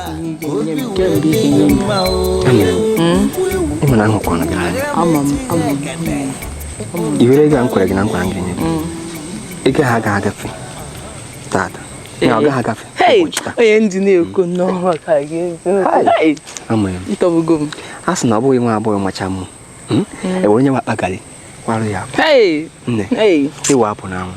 Ga-enye m kemgbe ị ga-enye m. Ị ma na ahụkwana gị n'anya. Ama m, ama m. I were ego a m kwere gị na nkwa m ga-enye gị. Ego ha agaghị agafe tata. Ya ọ gaghị agafe Hey, ụbọchị taa. onye ndị na-ekwu nnọọ ka gị. Hey, Ama m. ịtọgbugo m. A sị na ọ bụghị nwa agbọghọ macha mma. E were onye wakpa garị kwarụ ya akwa. Hey, Nne, hey. ịwa apụ n'anwụ.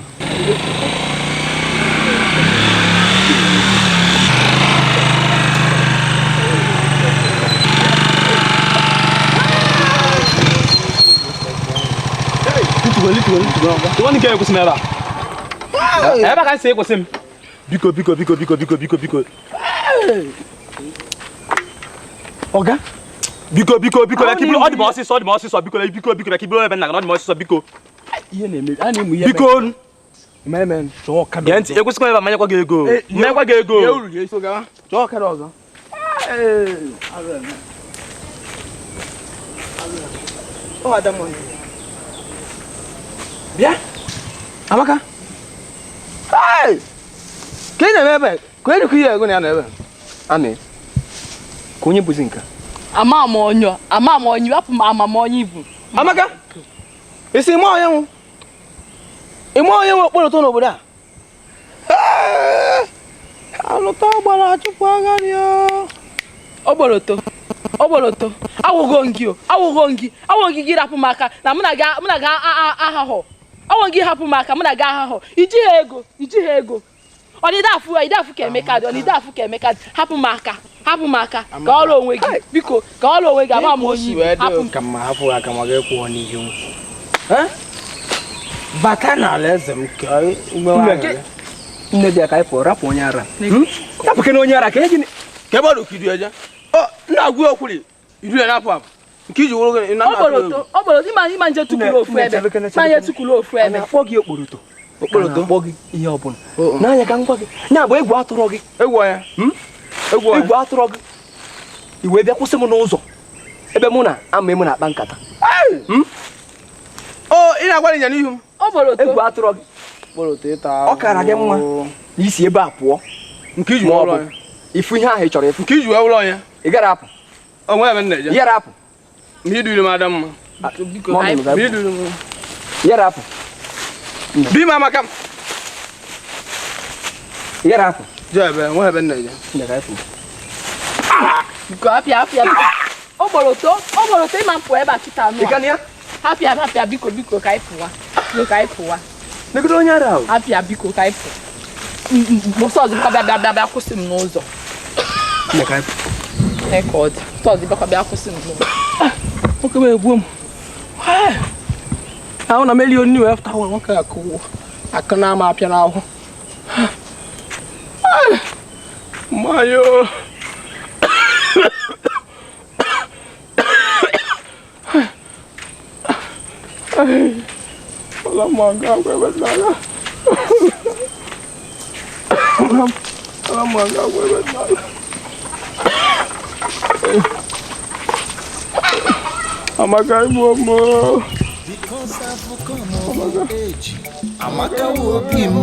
Nwanne nke ekwesị m ebe a. Ebe a ka m si ekwesị m. Biko, biko, biko, biko, biko, biko, biko. Ọga. Biko, biko, biko, bịa ka iburu ọ dị m ọsịsọ, ọ dị m ọsịsọ, biko, biko, biko, bịa ka iburu ebe nna gị, ọ dị m ọsịsọ, biko. Ihe na-eme, a na-emu ihe. Biko. Eme chọọ ọkada. Gee ntị, ekwesịkwa ebe a manyekwa gị ego. Manyekwa gị ego. Ihe uru ga-eso gawa. Chọọ ọkada ọzọ. Ọ Adamu. Bịa. Amaka. Hey! Ka ị na-eme ebe? Ka ị ihe ego na ya na ebe? Amị, ka onye bụzi nke a? Ama m onye, ama m onye, hapụ m ama m onye ibu. Amaka. Ị sị ịma onye nwụ? Ịma onye nwe okporo ụtọ n'obodo a? Hey! Alụta gbara chụpụ agharị o. Ogboroto, ogboroto, awụgo gị o, awụgo gị, awụgo gị gị rapụ m aka na mụ na gị mụ na gị ahahọ. Awụgo gị hapụ m aka mụ na gị ahahọ. Ijighị ego, ijighị ego. Ọdịda afụ ịdị afụ ka Emeka dị, ọdịda afụ ka Emeka dị. Hapụ m aka, hapụ m aka, ka ọrụ onwe gị. Biko, ka ọrụ onwe gị, ama m onye ibu. Hapụ m. Ka mma hapụ aka ma gị kwụọ n'ihu. Bata n'ala eze m ka Nne bịa ka anyị pụọ, rapụ onye ara. Rapụ kene onye ara ka ihe gịnị? Ka ebe ọ dị ka idu eje. Ọ nna agwụ okwuri idu ya na-apụ apụ. Nke iji wụrụ gị na Ogboroto, ogboroto, ịma ịma nje tukulu ofu ebe. Ịma nje tukulu ofu A ebe. na-akpọ gị okporoto. Okporoto? A na-akpọ gị ihe ọbụla. N'anya ka m gwa gị, ya bụ egwu atụrụ gị. Egwu onye? Egwu onye? Egwu atụrụ gị. I wee bịa kwụsị m n'ụzọ ebe mụ na ama emu na-akpa nkata. O ị na-agwa ịnya n'ihu m. Ogboroto. Egwu atụrụ gị. Okporoto ịta. Ọ kara gị mma na isi ebe a pụọ. Nke iji Ma ọ wee bụ ụlọ onye. ifu ihe ahụ ị chọrọ ịfụ. Nke iji wee ụlọ onye. Ị gara apụ. O nwere ebe m na-eje. Ị gara apụ. Ma iduru m ada mma. Biko, Ma ọ anyị nụrụ Ma iduru m. Ị gara apụ. Bi m amaka m. Ị gara apụ. Jee ebe nwere ebe m na-eje. Nne ka anyị pụọ. Biko, hapịa, hapịa. Ogboroto, ogboroto, ịma mpụ ebe a kịta anụ Ị a. ga na ya? Hapịa, hapịa, biko, biko, ka anyị pụwa. Biko, ka anyị pụwa. Negodo onye ara ahụ. Hapịa, biko, ka anyị pụọ. Mgbọsọ ọzọ bịakwa bịa bịa bịa kwụsị m n'ụzọ. Nne ka anyị pụọ. Ee, ka ọ dị. Mgbọsọ ọzọ bịakwa bịa kwụsị m n'ụzọ. Nwoke m egbuo m. Ahụ na meli oni wee fụta nwoke akụ akụ na ama apịa n'ahụ. Mmayo. Ọla mma ga agwa ebe n'ala. Ọla mma ga agwa ebe n'ala. Amaka igbuo m. Amaka wụ obi m,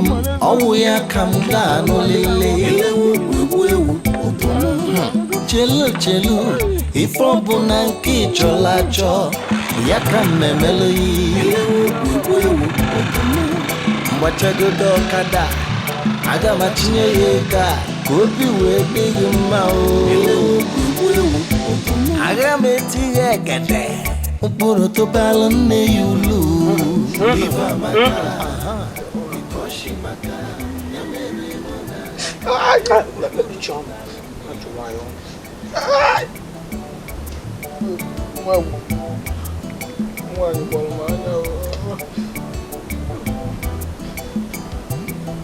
ọwụ ya ka m ga-anụ lele. Ewu ewu chelu chelu, ife ọbụla nke ị chọrọ achọ, ya ka m emelụ ya. Ewu mgbachagodo ọkada, aga m atinye ya ego a ka obi wee dị gị mma o. Aga m eti ya egede, mkpụrụ tụbalụ nne ya ulu. Ife amaka, because maka Nwaanyị gbọrọ m anya o.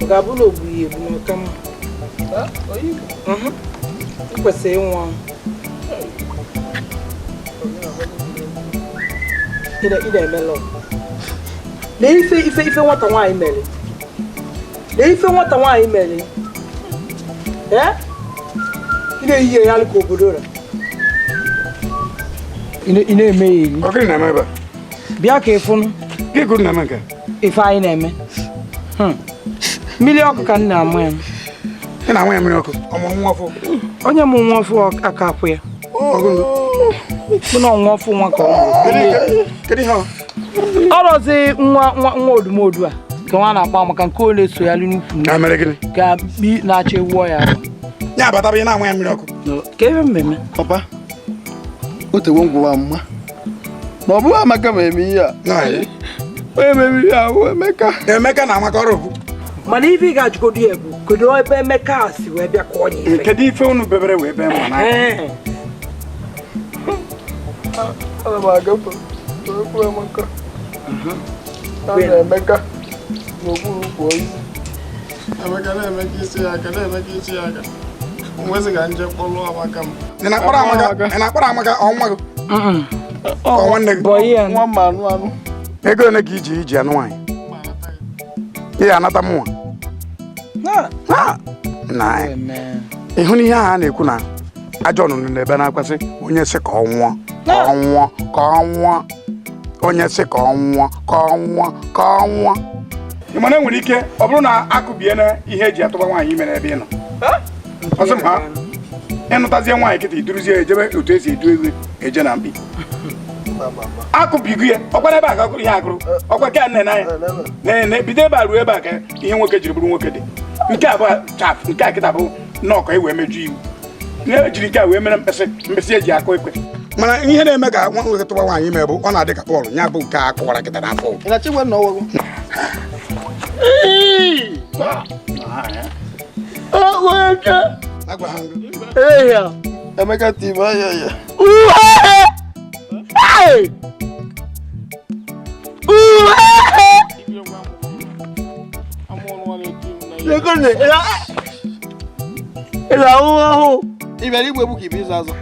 Ọ ga-abụ na ogbu ya egbu n'ọka mma. Ị kwesịrị ịnwụ anwụ. Ị na-eme lọ. Lee ife ife ife nwata nwaanyị mere. Lee ife nwata nwaanyị mere. Ee? Ị na-eyi ya ka obodo ra. Ị na-eme ya eri. Ọ gịnị na-eme ebe a? Bịa ka ịfụnụ. Gịnị ka unu na-eme nke a? Ife anyị na-eme. Mmiri ọkụ ka m na-amụ ya. Ị na-anwa ya mmiri ọkụ. Ọ mụrụ nwa ọfụ. Onye mụ nwa ọfụ aka akwụ ya. Bụ na nwa ọfụ nwa ka ọ mụrụ. Kedu ihe ọ? Ọrọzi nwa nwa nwa odumodu a nke nwa na-akpọ Amaka nke ọ na-esogharị n'ukwu Ya mere gịnị? ka mkpi na-achọ ewu ya. Ya bataba ị na-anwa ya mmiri ọkụ. Ka ebe mmemme. Papa, o tewo ngwụwa mma na ọ bụghị Amaka ma eme ihe a. Onye mebiri ya bụ Emeka. Emeka na Amaka ọrụ okwu. Mana ife ị ga-ajụgodu ya bụ kedu ebe Emeka a si wee bịa kụọ ya ife? Kedu ife unu bebere wee bee mma n'aka? Ee. Ana m agafe okwu Emeka. Na Emeka n'okpuru ukwu osisi. Emeka na-emeka isi ya aka na-emeka isi ya aka. Nwezi ka nje kpọlụ Amaka m. Ị na-akpọrọ Amaka? Ị na-akpọrọ Amaka ọ nwa gị? Ọ nwanne gị? Bọyị ya. Nwa m anụ anụ. Ego ole ka iji iji anụ nwaanyị? Ị ya anata m nwa? Na ị hụ na ihe ahụ a na-ekwu na ajọ ọnụnụ na-ebe na-akwasị onye sị ka ọ nwụọ ka ọ nwụọ ka ọ nwụọ onye sị ka ọ nwụọ ka ọ nwụọ ka ọ nwụọ. Ị mana enwere ike ọ bụrụ na akụbie na ihe eji atụba nwaanyị ime n'ebe ị nọ. Ọ sị m ha ịnụtazie nwaanyị kịta iduruzie ya ejebe otu esi edu ewu eje na mkpi. Akụbigo ya ọkwa n'ebe a ka akụrụ ihe akụrụ ọkwa nke a nne n'anya na bido ebe a ruo ebe a ka ihe nwoke jiri bụrụ nwoke dị. Nke a bụ chaf nke a kịta bụ nnọọ e wee meju iwu na-ejiri nke a wee mere mkpịsị mkpịsị eji akụ ekwe. Mana ihe na-eme ka nwa nwoke tụba nwaanyị ime bụ ọ na-adị ka bọọlụ ya bụ nke a kụwara kịta n'afọ. Ị na-achọ ịgwa m na ọ wago? Agwa ha ngụ. Emeka tibe anya ya. Ị bịara igbu egbu ka ị bụ ịzụ azụ?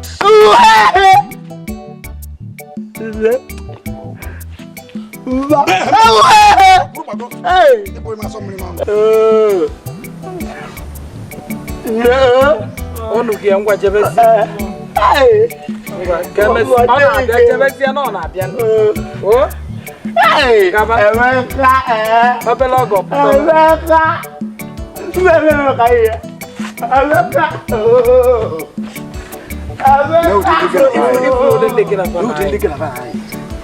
Ịkpụ ime asọ mmiri n'ọnụ. Ọnụ gị ngwa jebezie. Ngwa ka emesi. Ọ na-abịa jebezie na ọ na-abịa. O? Gaba. Obere oge ọ pụtara. Ifu ụdị ndị gị na fa na-ayị.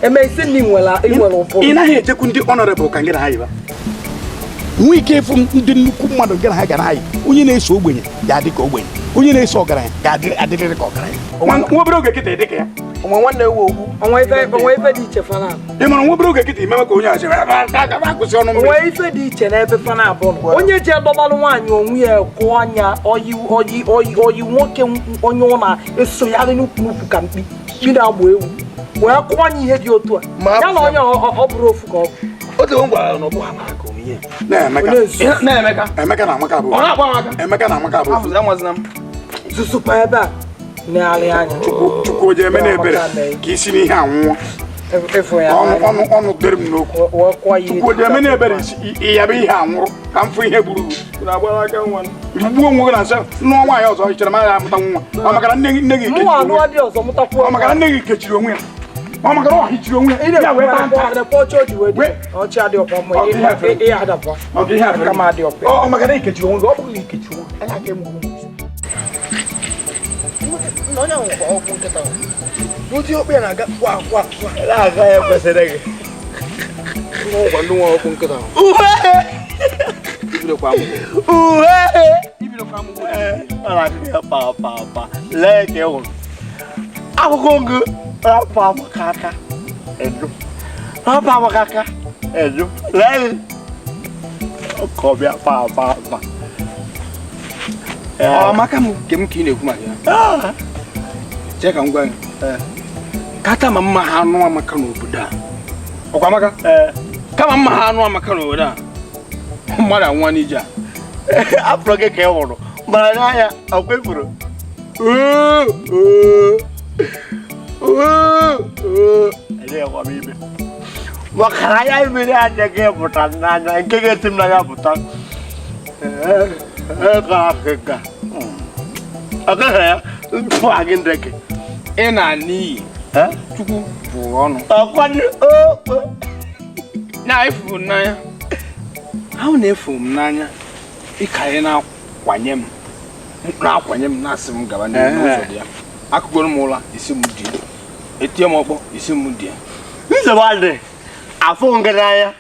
Eme isi na ị nwere ụbụrụ. Ị naghị ejekwu ndị honorable ka gị na ha yiba. Nwee ike ịfụ ndị nnukwu mmadụ gị na ha ga na-ayị. Onye na-eso ogbenye ga-adị ka ogbenye. Onye na-eso ọgaranya ga-adịrịrị ka ọgaranya. Nwa obere oge kịta dị ka ya. Onwe nwanne ewu okwu. Onwe ife dị iche fana. Ị mara nwa obere oge kịta imeme ka onye achị akwụsị ọnụ mmiri. Onwe ife dị iche n'ebe fana abụọ nọ. Onye ji adọbalụ nwaanyị onwe ya kụọ anya oyi oyi oyi oyi nwoke onye ọ na-esogharị n'ukwu n'ukwu ka mkpi mkpi na-agba ewu wee kụọ anya ihe dị otu a. Ya na onye ọ bụrụ ofu ka ọ bụ. O tewo m gwara ya na ọ bụghị Amaka ka ome ihe. Na-Emeka. Na-Emeka. Emeka na Amaka bụ. Ọ na-akpọ Amaka. Emeka na Amaka bụ. Afụzi amazina m. Zụzụpa ebe a na-arị anya. Chukwu o ji eme na-ebere ka isi n'ihe anwụọ. Ịfụ ya Ọnụ n'anya. ọnụ ọnụ dịrị m n'okwu. Wee kụọ ya ihe Chukwu o ji eme na-ebere isi ya bụ ihe anwụrụ ka m fụ ihe gburu gị. Na-agbara aka nwa. Gbuo onwe gị na nsọ nụọ nwaanyị ọzọ ị chere m agaghị amụta nwa. Ọ maka na nne gị Mụnwa kechiri onwe anụ ya. dị ọzọ mụtakwuo. Ọ maka na nne gị kechiri onwe ya. Ọ maka na ọ hichiri onwe ya. Ya wee taa nta. Ọchị adị ọkwa mma Ọ bụ ihe afere. ihe adakwa. Ọ bụ ihe afere. Aka m adị ọkwa. Ọ maka na i kechiri onwe gị ọ bụghị na i kechiri onwe gị. Anya aka enweghị ụmụ ise. Na onye ahụ kwa ọkwụ nkịta ahụ. N'otu okpe ya na-aga kwa kwa kwa. Na-aga ya kwesịrị gị. Nwa ọgwa ndị nwa ọkwụ nkịta ahụ. Ibidokwa amụgwọ. Ibidokwa amụgwọ. Ọ na-adị ya pa pa pa. Lee ka ị hụrụ. Akwụkwọ ngụ rapụ Amaka aka. Edu. Rapụ Amaka aka. Edu. Lee. Ọkọ bịa pa pa pa. Ọ Amaka m nke m ka ị na-ekwu maka ya. Chee ka m gwa gị. Kata ma mma ha anụ Amaka n'obodo a. Ọkwa Amaka? Kama mma ha anụ Amaka n'obodo a. Mmadụ anwụọ n'ije a. Afọ gị ka ị hụrụ. Mara n'anya ọkwa ifuru. Eleghịkwa m ime. Maka na anya mmiri adịghị pụta n'anya nke ga-esi m n'anya pụta. Ka ọkụkọ ya mpụ agị ndeke. Ị na-ana iyi. Chukwu bụ ọnụ. Ọkwanye o. Na efu m n'anya. Ha na-efu m n'anya. Ịka ị na-akwanye m. Na-akwanye m, na-asị m gaba n'ihu n'ụzọ dị ya. Akụgoro m ụla, isi m dị, etie m ọkpọ, isi m dị. Nsogbu adị, afụ gị n'anya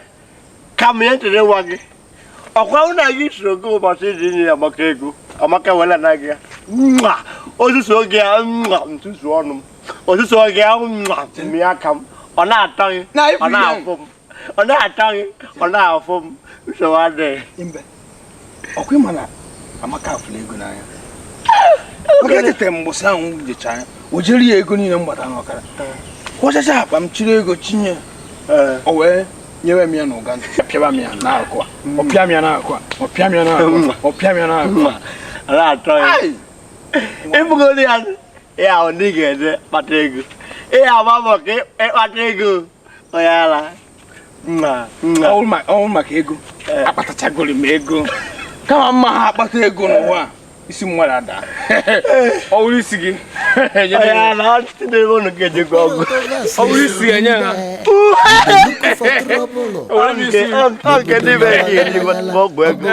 kama ihe nchere nwa gị ọkwa na gị soro gị ụbọchị dị nye Amaka ego. Amaka wela na gị ya nwa osusu oge ya nwa nsusu ọnụ m, osusu oge ya nwa mmiri aka m, ọ na-atọ gị, ọ na-afụ m, ọ na-atọ gị, ọ na-afụ m. Nsogbu adị. Ọkwa ịma na Amaka afụla ego n'anya, maka echetara m mbọsị ahụ m jecha anya, o jeri ya ego niile m gbata n'ọkara, kwọchacha akpa m, chiri ego chinye, o wee nyewe m ya n'ụga ntị, pịaba m ya n'akụ a, ọ pịa m ya n'akụ a, ọ pịa m ya n'akụ a, ọ pịa m ya n'akụ a. Ọ na-atọ ya. Ịbụgoro ya ya ahụ ndị ga-eje kpata ego, ị agba mbọ ka ịkpata ego onye ala nna nna. Ọ maka ego akpatachagoro m ego, kama mma ha akpata ego n'ụwa isi mmadụ ada, ọ wụrụ isi gị. Onye ala ọtụtụ n'ebe unu ga-ejekwa ọgụ. Ọ wụrụ isi gị enye ha. Nke ndị be gị ga-ejekwa ọgwụ ego.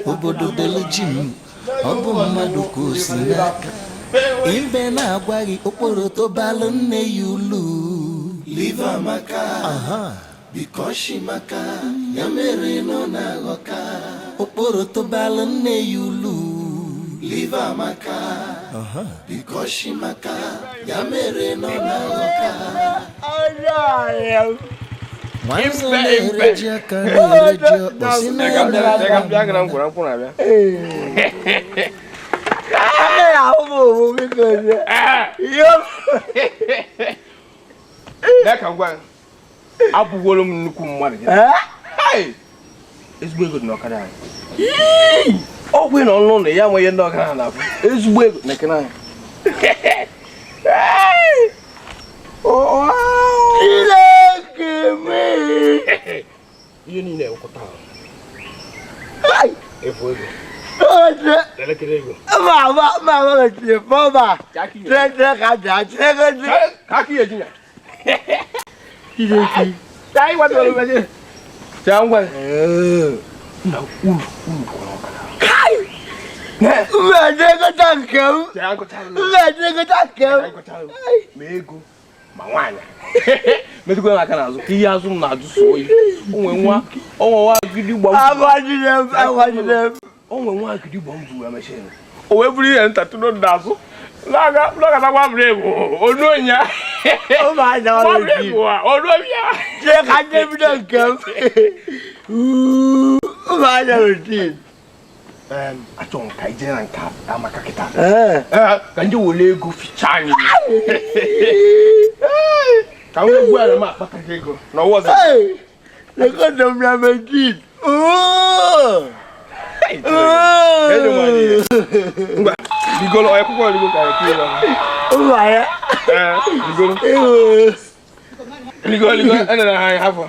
Obodo delu ji m, ọ bụ mmadụ ka o si n'aka ibe na-agwa gị okporo tobalụ nne ya ulu. Leave Amaka because she maka ya mere nọ na-aghọka okporo tobalụ nne ya ulu. Leave Amaka because she maka ya mere nọ na-aghọka. Nwanze na-ere ji aka, na-ere ji ọkpọ si na ya na-agba. Ahụ m owu biko. Ka m gwa gị, abụgoro m nnukwu mmadụ. Ezigbo ego dị n'ọkada anyị. Ọgwụ ị nọ n'ụlọ ya nwe ihe ndị ọkada na-afụ ezigbo ego na ekene anyị. Chineke mee. Ihe niile ewekọta ahụ efu ego elekere ego. Ma ma ma ma ma ma tere tere ka bịa chere. Ka aka ihe jinya. Chineke ka anyị gwadoro meje chaa ngwa na uru uru dịkwa n'ọkada. Mmejekọta nke m. Mmejekọta nke m. Ma ego ma nwaanyị metụkwa m aka n'azụ ka ihe azụ m na-ajụ so oyi. Onwe nwa, onwe nwa gidigba m. Agbajide m, agbajide m. Onwe nwa gidigba m buru emechie, o wee buru ihe ntatụ n'azụ lọkata gwa bụrụ onu onya. Ụmụada ọrụ ji. Onu onya. Chere ka ndị bido nke m. Ụmụada ọrụ ji. Achọrọ m ka ije na nke Amaka kịta, ka ndị were ego fichaa anyị, ka m wee gbuo ala m akpataghị ego n'ọwa ọzọ. Lekoto m na mejid. Ngwa, rigoro onye kwụkwọ, rigo ka anyị kwuo. Ụmụ ya. Rigoro, rigo, rigo. Enere ha anyị hafọ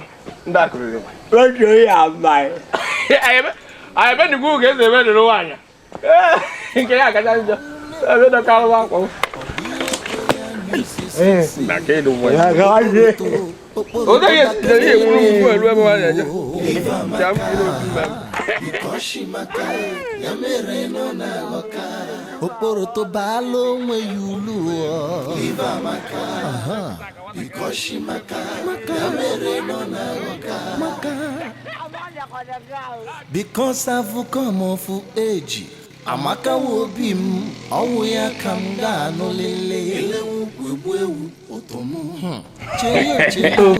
ndị akụrụ. Redio ya amaghị. Anyị ebe nnukwu ka esi ebe dịrị nwaanyị nke ya kacha njọ ebe dọkara m akwa m. Na ka ịdụ nwa ya. O deghi esi ihe ekwuru nkwụ elu ebe nwaanyị eje. Ja m kwuru otu mgbe. Okporo tobalụ onwe ya ulu. Leave Amaka because she maka ya mere nọ na-aghọka. Because I've come of age, Amaka wo obi m, ọwụ ya ka m ga-anụ lele. Elewu egbu ewu ụtọ m. Chelu chelu.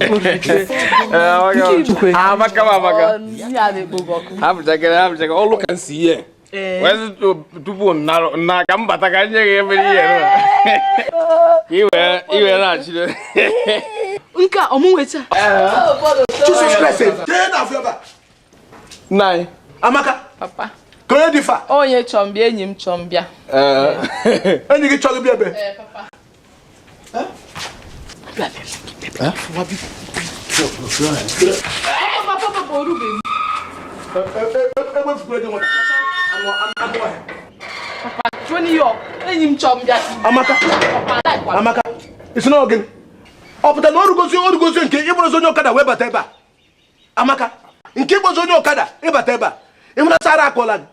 Amaka m, Amaka. Ya na-ekpo gị ọkụ. Hapụchakere, hapụchakere ọlụ ka m si ihe wee sị tupu nna ka m bata ka nye gị ebere ihe ka i wee na-achịdo. Nke a ọmụ nwecha. Jesus Christ, jee na afọ ebe a. Nna anyị. Amaka. Papa. Ka onye dị fa? Onye chọmbịa, enyi m chọmbịa. Enyi gị chọrọ bịa ebe? Ee, papa. Papa, papa, orubeghị. Egbefukwere gị nwata. Anụ anụ ọhịa. Papa, chụọ n'ihe ọ. Enyi m chọmbịa. Amaka. Papa, like Amaka. Isi na ọ gịnị? Ọ pụtara na orugozi orugozi nke ịgbụrụzi onye ọkada wee bata ebe a. Amaka, nke ịgbụrụzi onye ọkada ịbata ebe a. Ịhụna sara akọla gị.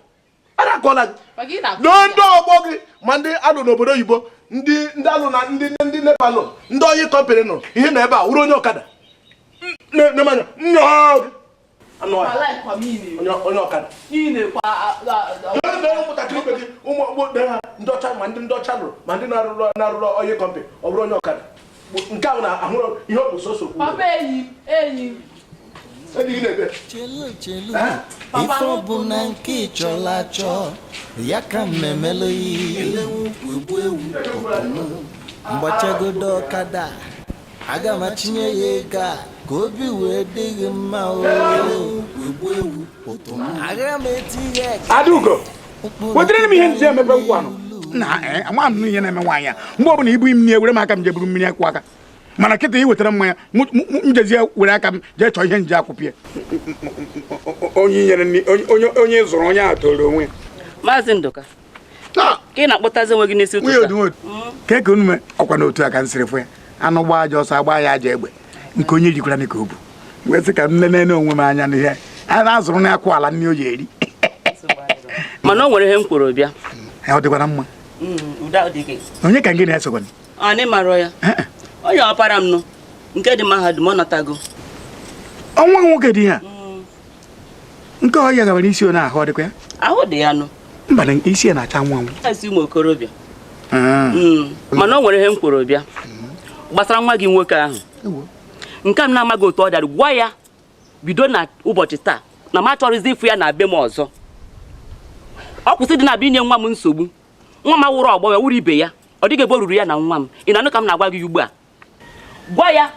Ara akọla gị. Na ndị ọgbọ gị ma ndị alụ n'obodo oyibo, ndị ndị alụ na ndị ndị NEPA nọ, ndị oil company nọ, ihe nọ ebe a wụrụ onye ọkada. Nne nnọọ gị. Anụ ọhịa. Onye onye ọkada. Ndị ụmụntakịrị ibe gị, ụmụ ọgbọ dị ha, ndị ọcha ma ndị ndị ọcha nụrụ ma ndị na-arụrụ na-arụrụ oil company, ọ bụrụ onye ọkada. Nke ahụ na ahụrụ ihe ọ bụ sọsọ okwu. Papa, enyi m, enyi m. Enyi gị na-ebe. Chelu chelu, ife ọbụla nke ị chọrọ achọ ya ka m emelu ya. Elewu egbu ewu ọtụmụ mgbachagodo ọkada, aga m achinye ya ego a ka obi wee dị gị mma o. Elewu egbu ewu ọtụmụ, aga m eti ya eke. Adaugo, wetara m ihe nji emepe nkwụ anụ na ama m ihe na-eme nwaanyị a. Mgbe ọbụla ibu m na-ewere m aka m je buru mmiri akwụ aka, mana kịta ị wetara mmanya m jezie were aka m jee chọọ ihe nji akwụpịa. Onye nyere nri, onye onye zụrụ onye a toro onwe ya. Maazị Ndụka, ka ị na-akpọtazi onwe gị n'isi Nwunye ụtụtụ a? Odumodu, ka ka unu mee ọkwa n'otu a ka m siri fụ ya. Anụ gbaa aja ọsọ, agba ya aja egbe, nke onye jikwara m ka o bu wee sị ka m nene onwe m anya n'ihe a na-azụrụ na akwụ ala nne o ji eri. Mana o nwere ihe m kwuru bịa. Ọ dịkwara mma. Udo adịghị. Onye ka gị na-esokwana? Anyị mara ya, onye ọpara m nụ nke dị mahadum, ọ natago. Ọnwa nwoke dị ya nke ọ ya gawara isi ọ na-ahụ, ọ dịkwa ya? Ahụ dị ya nụ. Mba, na isi ya na-acha anwụ anwụ. Esi ụmụ okorobịa. Mana o nwere ihe m kwuru bịa gbasara nwa gị nwoke ahụ nke m na-amaghị otu ọ dara. Gwa ya bido na ụbọchị taa na m achọrọzi ịfụ ya na be m ọzọ. Ọ kwụsị dị na be inye nwa m nsogbu. Nwa m awụrụ ọgbọ ya, wụrụ ibe ya, ọ dịghị ebe o ruru ya na nwa m. Ị na-anụ ka m na-agwa gị ugbu a? Gwa ya,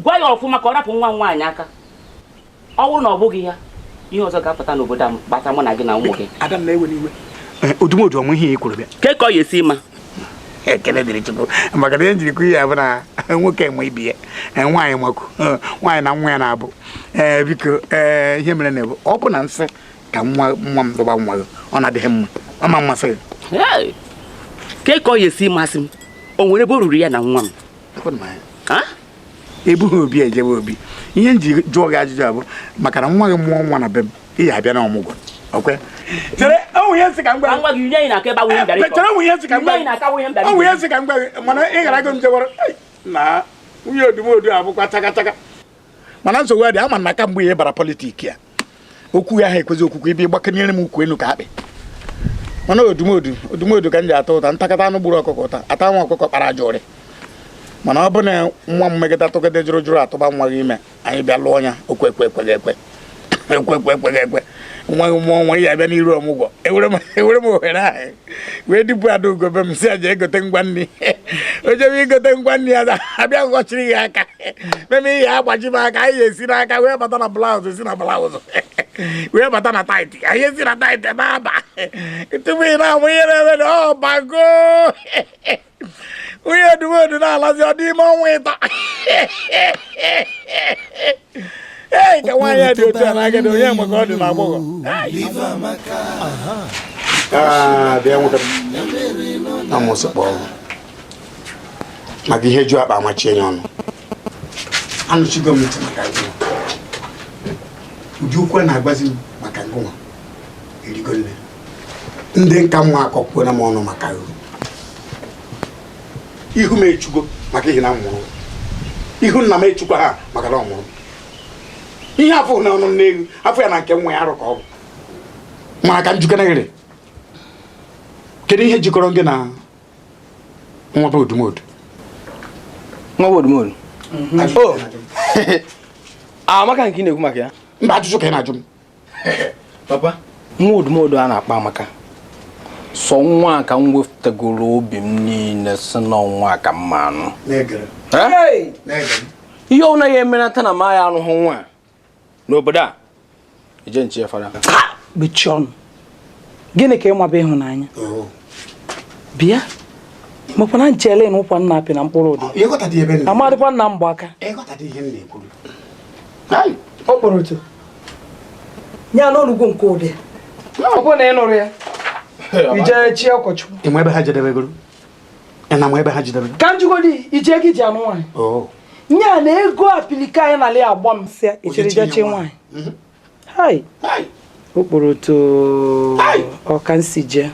gwa ya ọfụma ka ọ rapụ nwa m nwaanyị aka. Ọ bụrụ na ọ bụghị ya, ihe ọzọ ga-apụta n'obodo a gbasara mụ na gị na ụmụ gị. Ada m na-ewe n'iwe. Odumodu, ọmụ ihe ị kwuru bịa. Ke ka ọ ya esi ma? Ekele dịrị Chukwu maka na ihe njirikwa ihe bụ na nwoke nwe ibi ya, nwaanyị makwu nwaanyị na nwa ya na-abụ. Ee, biko, ee, ihe mere na-ebu ọ bụ na nsị ka nwa nwa m dọba nwa gị, ọ na-adịghị mma, ọ ma mmasị gị. Hey! Ke ka ọ ya esi masị m? O nwere ebe o ruru ya na nwa m? Ha? Ebughị obi ejebe obi. Ihe m ji jụọ gị ajụjụ abụ maka na nwa gị mụọ nwa na be m, ị ya abịa na ọmụgwọ okwe. Chere, o nwere ihe nsị ka m gwa gị. Nwa gị nye anyị na-aka ebe awụ ihe m bịara ịkọ. Chere, o nwere ihe nsị ka m gwa Nye anyị gị. na-aka awụ ihe m bịara O nwere ihe ịkọ. nsị ka m gwa gị, mana ị gara go m jewara. Ei, na nwunye Odumodu abụkwa chaka chaka, mana nsogbu adị. Ama na kamgbe ihe bara politics ya, okwu ya ahụ ekwezi okwukwe ibe ịgbakọnyere m ukwu enu ka akpị. Mana Odumodu, Odumodu ka m ji ata ụta ntakata anụ gburu ọkụkọ, ụta ata nwa ọkụkọ kpara aja ụrị. Mana ọ bụ na nwa m megide tụgide jụrụ jụrụ atụba nwa gị ime, anyị bịa lụọ ya, okwe ekwe ekweghị ekwe, ekwe ekwe ekweghị ekwe. Nwa gị mụọ nwa, ya abịa n'iru ọmụgwọ, ewere m ohere ahụ wee dịpụ Adaugo be m, si aja egote ngwa nri. O jebe igote ngwa nri ya, abịa ghọchiri ya aka meme ihe agbaji m aka. Anyị esi n'aka wee bata na blouse, si na blouse wee bata na tight, anyị esi na tight na-aba tupu ị na-amụ ihe na-eme na ọ bago. Nwunye Odumodu na-alazi, ọ dị ime ọnwa 3. Ee, ka nwaanyị a dị otu a n'agadi, onye maka ọ dị na agbọghọ. Bịa nwoke m, amụsị kpọọ maka ihe ju akpa amachie ya ọnụ. Anụchigo m ntị maka gị, ụdị okwu a na-agbazi m maka ngụnwa erigo nne. Ndị nka nwa akọkwuola m ọnụ maka gị. Ihu m echugo maka ihe na m mụrụ, ihu nna m echukwa ha maka na ọ mụrụ ihe afọ na ọnụ nne ewu afọ ya na nke nwa ya arụ ka ọ bụ. Mana ka njikere, kedu ihe jikọrọ gị na nwa bụ Odumodu? Nwa bụ Odumodu? O Amaka nke ị na-ekwu maka ya? Mba, ajụjụ ka ị na-ajụ m. Papa, nwa Odumodu a na-akpa Amaka, sọ nwa a ka m wepụtagoro obi m niile, si n'ọnwa ka mma anụ. Na-egere. Eh? Na-egere. Ihe ọ naghị emenata na ma ya arụghị nwa a n'obodo a eje nchi ya fara. Mechie ọnụ. Gịnị ka ịmaba ịhụnanya? Bịa, makwa na nchele na ụkwa nna apị na mkpụrụ ụdị. Ịghọtadị ebe m na- Amadịkwa nna mgba aka. Ịghọtadị ihe m na-ekwuru. Ọ kpọrọ otu ya n'olugbo nke ụdị ọ bụrụ na ị nụrụ ya, ijee chi ụkọchukwu. Ị ma ebe ha jedebegoro? Ị na ma ebe ha jedebegoro? Ka m jugodi, ije gị ji anụ nwaanyị nya na ego apilika anyị na-alị agba m sịa ichere ije chi nwaanyị. Hai! Okporoto ọka nsi jee.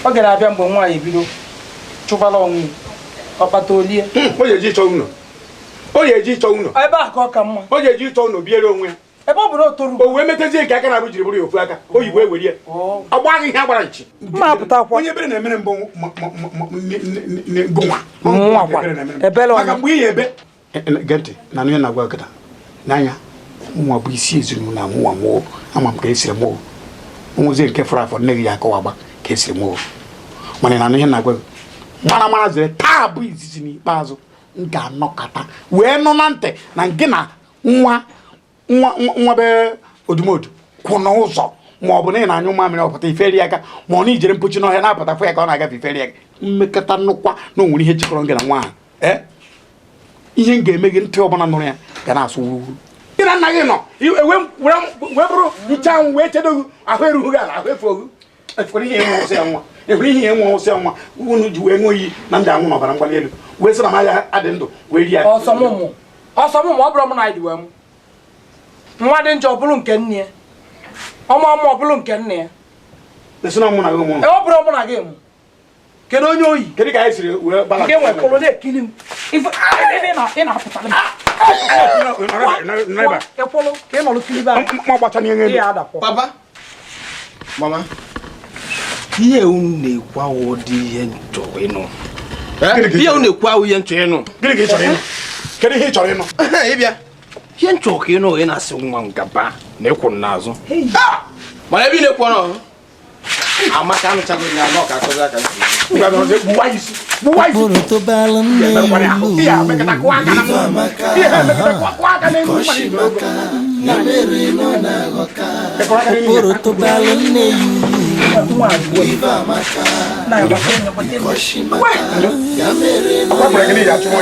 Oge na-abịa mgbe nwaanyị ebido chụbala onwe ọkpata olie. O ji eji ịchọ ụlọ. O ji eji ịchọ ụlọ. Ebe a ka ọ ka mma. O ji eji ịchọ ụlọ biere onwe ya. Ebe ọ bụrụ o toru. O wee metezie nke aka na-abụ jiri bụrụ ya ofu aka. Oyibo ewere ya. Ọ gbaghị ihe agbara nchi. Mma apụtakwa. Onye ebere na-emere mbụ gụnwa. Mụnwa kwa. Ebele Maka mgbe ị ya ebe. Gee ntị na ihe na-agwa kịta. N'anya nwa bụ isi ezinụlọ amụwa mụọ ama m ka esiri mụọ. Nwozie nke fọrọ afọ nne gị ya akọwa agba ka esiri mụọ. Mana na ihe na-agwa gị mara mara zere taa bụ izizi n'ikpeazụ m ga-anọkọta wee nụ na ntị na gị na nwa nwa nwa be odumodu kwụ n'ụzọ ma ọ bụ na ị na-anyụ mamịrị ọpụta iferi aka ma ọ na ijere mpochi n'ọhịa na-apụta fụ ya ka ọ na-agafe iferi aka mmekọta nnukwa na o nwere ihe jikọrọ gị na nwa ahụ ee ihe m ga-eme gị ntị ọbụla nụrụ ya ga na-asụ wuruwuru gị na nna gị nọ wee bụrụ nchanwụ wee chedo gị ahụ erughị gị ala ahụ efu gị efukwara ihe enwe ụsị ya nwa efukwara ihe enwe ụsị ya nwa unu ji wee ṅụọ iyi na ndị anwụ n'ọbara mgbali elu wee sị na m ya adị ndụ wee rie ya Ọsọmụmụ. Ọsọmụmụ ọ bụrụ mụ na anyị dị wee mụ. Nwa dị njọ ọ bụrụ nke nne ya. Ọmụ ọmụ ọ bụrụ nke nne ya. esi na mụ na gị mụrụ Ee, ọ bụrụ mụ na gị mụ. Kedu onye oyi? Kedu ka anyị siri wee gbala Nke nwe kwụrụ na-ekili m. Ife ị na-apụtara m. Ịkwụrụ ka ị nọrọ kili be anyị. Ma gbacha n'ihe Ị ya adapụ. Papa, mama, ihe unu na-ekwu awụ dị ihe m chọrọ ịnụ. Ihe unu na-ekwu awụ ihe m chọrọ ịnụ. Gịnị ka ị chọrọ ịnụ? Kedu ihe ị chọrọ ịnụ? Ịbịa. Ihe m chọrọ ka ịnụ ị na-asị nwa m gaba na ịkwụ m n'azụ. Mana ebe ị na-ekwu ọnụ Amaka anụchago ya na ọ ka akọzi aka ntị. Okporoto balụ nne ya ulu. Ife amaka. Kọshimaka. Ya mere na ọ na-aghọka. Okporoto balụ nne ya ulu. Ife amaka. Kọshimaka. Ya mere na ọ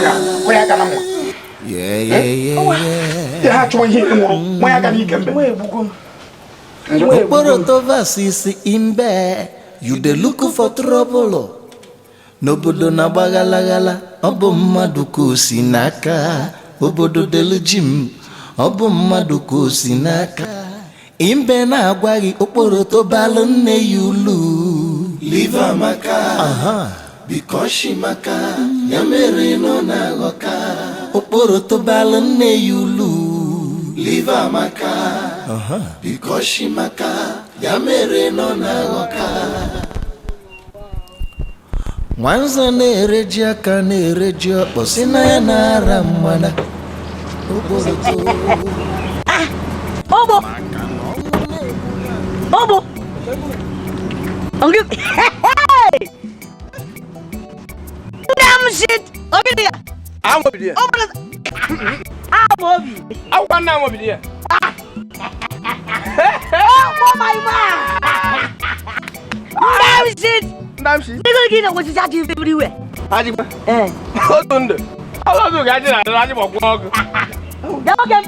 na-aghọka. Yeah, yeah, yeah, yeah. Ihe achụwa ihe nwụrụ nwa ya aka n'ike mbe. Okporoto versus Imbe, you dey look for trouble. N'obodo na-agba ghalaghala, ọ bụ mmadụ ka o si n'aka. Obodo delu ji m, ọ bụ mmadụ ka o si n'aka. Imbe na-agwa gị okporoto balụ nne ya ulu. Live amaka, because she maka, ya mere na ọ na-aghọka. Okporoto balụ nne ya ulu. Live amaka. Because she maka, ya mere na ọ na-aghọka. Nwanze na-ereji aka na-ereji ọkpọ si na ya na-ara mgbada. Okporoto. Obo. Obo. Hey! Damn shit. Ogidi ya. Amobili ya. Amobi. Akwụkwọ nna amobili ya. Oh my man. Damn shit. Damn shit. Nigga gị na wosisi ajị everywhere. Ajịkwa. Eh. Otu ndụ. Ọlọdụ ga-ajị na adịrị ajị gbakwa ọkụ. Ya oge m.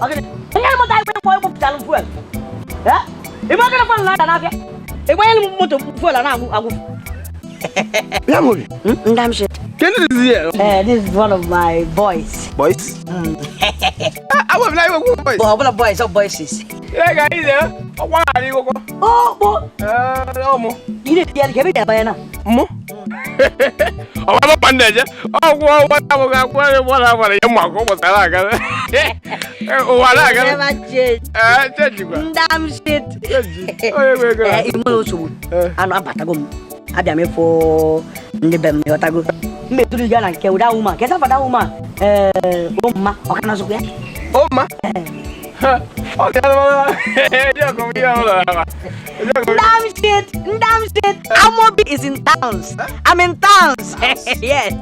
Ogidi. Ihe mụta igwe kwọ igwe pụtara fuel. Eh? Igbe ogene fuel na-ada n'afịa. Ịgbanyere m moto fuel a na-agwụ agwụ. Ya mobi. Damn shit. Can this is here? This is one of my boys. Boys? I will not go boys. But boys or boys. Yeah, guys, yeah. Why are you go? Oh, bo. Oh, mo. You didn't get it, bayana. Mo. Oh, I'm a bandage. Oh, what I will go. What I want to go was I got. Oh, I got. Never change. Change. Damn shit. Oh, yeah, go. You know so. I know abatago. Abịa m ịfụ ndị be m ịghọtago. Mmetụrụ ya na nke ụda woman. Kesa fada woman. Ụmma, ọ ka na-azụkwa ya? Ụmma? Ọ dị Damn shit! Damn shit! Amobi is in towns. I'm in towns. Yes.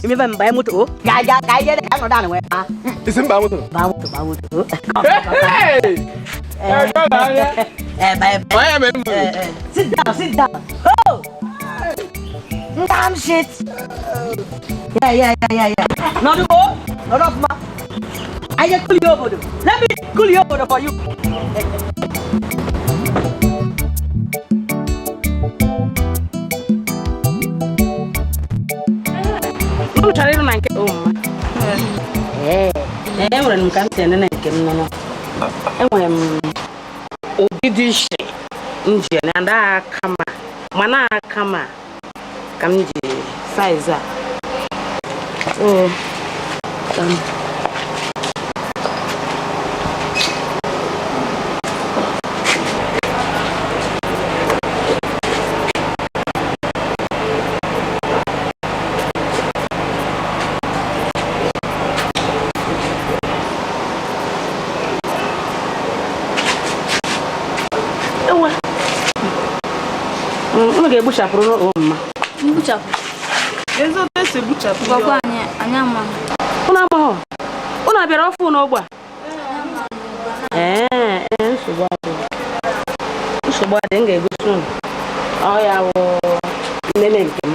Remember mba moto? Ga ga ga ga ga nọdụ anị wee kpaa. Isi mba moto? Ba moto, ba moto. Hey! Bye bye. Sit down, sit down. Oh! Damn shit! Yeah, yeah, yeah, yeah, yeah. Not go, not off ma. I just cool you over. Let me cool you over for you. M chọrọ ịrụ na nke ụmụ. Ee, enwere m ka m si enene nke m nọ. Enwere m Dishi nji na ndị aka ma mana aka ma ka m ji size a. Oh, ewe. Unu ga-egbuchapụrụ mma. Mgbuchapụ. Ezi otu esi egbuchapụ. Gwakwa anyị, anyị amaghị. Unu amaghọ? Unu abịara ọfụ n'ogbe a? Ee, ee, nsogbu adịghị. Nsogbu adịghị, m ga-egosi unu. Ọ ya wụ nnene nke m.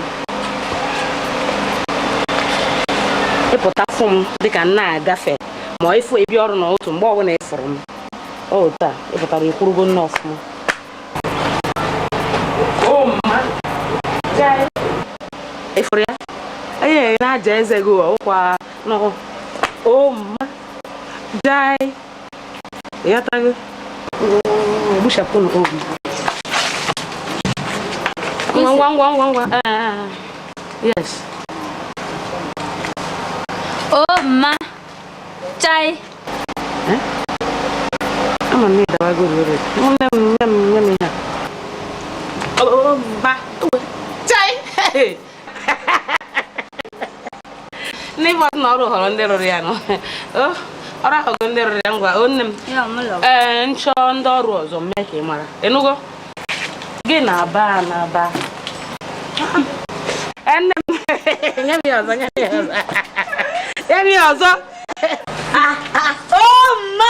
Ịpụta fụ m dịka m na-agafe ma ịfụ ebi ọrụ n'otu mgbe ọbụla ịfụrụ m. Ọ taa ịpụtara ikwurugo nne ọfụma. O mma. Jai. Ịfụrụ ya? Ee, na-aja eze gị ọkwa nọ. O mma. Jai. Ịghọtago? Gbuchapụ nụ obi. Ngwa ngwa ngwa ngwa ngwa. Ee, yes. O mma. Chai. Ama m na ịdawago ruru. Nne m nye m nye m ihe a. O mma. Chai. Ndị bọtụ na ọrụ họrọ ndị rụrụ ya nọ. Ọrụ ahụgo ndị rụrụ ya ngwa o nne m. Ee, nchọ ndị ọrụ ọzọ mee ka ị mara. Ịnụgo? Gị na-aba na-aba. Ee, nne m. Nye m ya ọzọ, nye m ya ọzọ. Nye m ya ọzọ. Oh, ma!